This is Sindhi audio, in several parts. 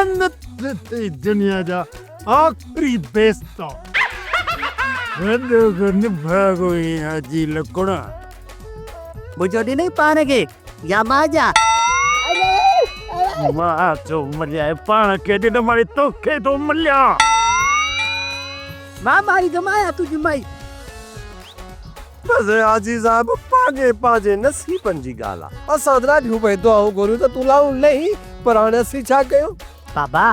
لعنت ٿئي دنيا جا آخري بيستا. وڏو ڪو نڀاڳو هين حاجي لڪڻا. منهنجو ڏنئي پاڻ کي يا مان جا. مان ٿو مليان پاڻ کي ڏنم هاڻي توکي ٿو مليان. مان ماريندم آهيان تنهنجي مائي. بس حاجي صاحب پنهنجي پنهنجي نصيبن جي ڳالهه آ. اسان ته ڏاڍيون پئي دعائون گهريون ته تون لائون لهين پر هاڻي اسين ڇا ڪيون. بابا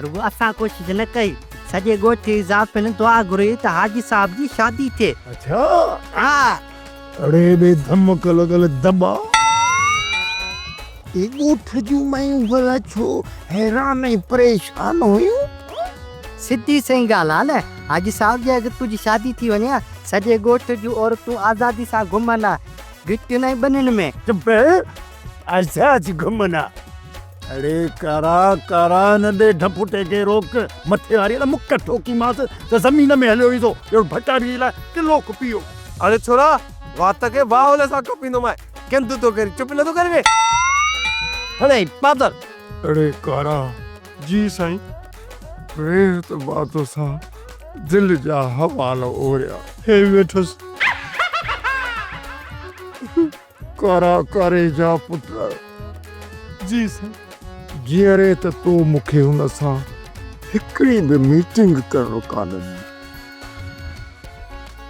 رڳو اسان ڪوشش نه ڪئي سڄي ڳوٺ جي زائفن دعا گهري ته حاجي صاحب جي شادي ٿئي. اڇا. ها. اڙي ٻي ڌمڪ لڳل دٻا. اهي ڳوٺ جون مايون ڀلا ڇو حيران ۽ پريشان هيون؟ سڌي سئين ڳالهه آ نه حاجي صاحب جي اگر تنهنجي شادي ٿي وڃي ها سڄي ڳوٺ جون عورتون آزادي سان گهمن ها گهٽين ۽ ٻنين ۾. چپ آزاد گهمن ها. اڙي ڪارا ڪارا نه ڏي ڍڦوٽي کي روڪ مٿي واري ته مڪ ٺوڪيمانس ته زمين ۾ هليو ويندو اهڙو ڀٽاري جي لاء ڪلو کپي ويو. اڙي ڇورا وات کي واهولي سان ڪپيندومانء ڪنڌ ٿو ڪرين چپ نٿو ڪرين وي هڻي پادر. اڙي ڪارا. جي سائين. ويهه ته مان توسان دل جا حوال اوريان. هي ويٺس. ڪارا ڪاري جا پٽ. جي سائين. جيئري ته تو مون کي هن سان هڪڙي به ميٽنگ ڪرڻ ڪانه ڏني.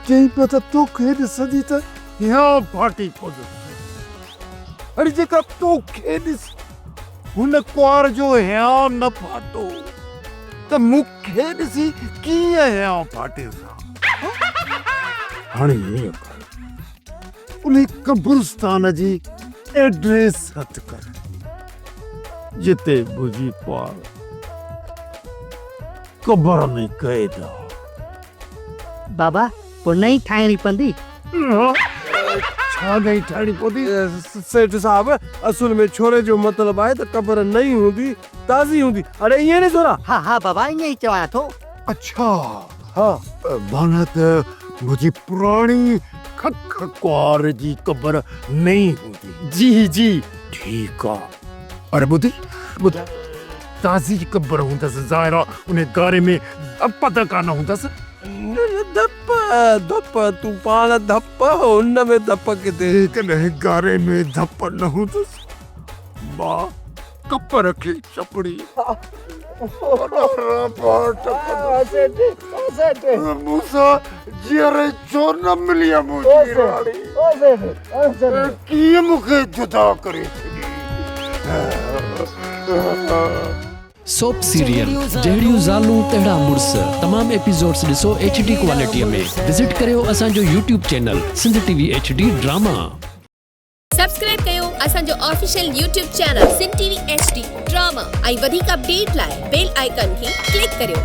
چئين پيو ته توکي ڏسندي ته هيانء ڦاٽي پوندس. اڙي جيڪا توکي ڏسي هن ڪنوار جو هيانء نه ڦاٽو ته مون کي ڏسي ڪيئن هيانء ڦاٽيس ها. هاڻي هيئن ڪر. انهي قبرستان جي ايڊريس هٿ ڪر جتي منهنجي پار قبر ۾ قيد آ. بابا پوء نئين ٺاهڻي پوندي. ڇا نئين ٺاهڻي پوندي؟ سيٺ صاحب اصل ۾ ڇوري جو مطلب آهي ته قبر نئين هوندي تازي هوندي. اڙي ائين نه ڇورا؟ ها ها بابا ائين ئي چوان ٿو. اڇا ها معنيٰ ته منهنجي پراڻي کک ڪنوار جي قبر نئين هوندي. جي جي. ٺيڪ آ پر ٻڌ ٻڌ تازي قبر هوندس ظاهر آ انهي گاري ۾ ڌپ ته ڪانه هوندس. نه نه ڌپ ڌپ تون پاڻ ڌپ ان ۾ ڌپ ڪٿي. جيڪڏهن گاري ۾ ڌپ نه هوندس مان ڪپر کي چپڙي مون سان جيئري ڇو نه ملي منهنجي راڻي ڪيئن مون کي جدا ڪري ڇڏي. سوپ سيريل جهڙيون زالون تهڙا مڙس تمام ايپيسوڊس ڏسو ايڇ ڊي ڪوالٽي ۾ وزٽ ڪريو اسان جو YouTube channel Sindh T V H D drama. Subscribe ڪيو اسان جو official YouTube channel Sindh T V H D drama ۽ وڌيڪ اپڊيٽ لاء بيل آئيڪان کي ڪلڪ ڪريو.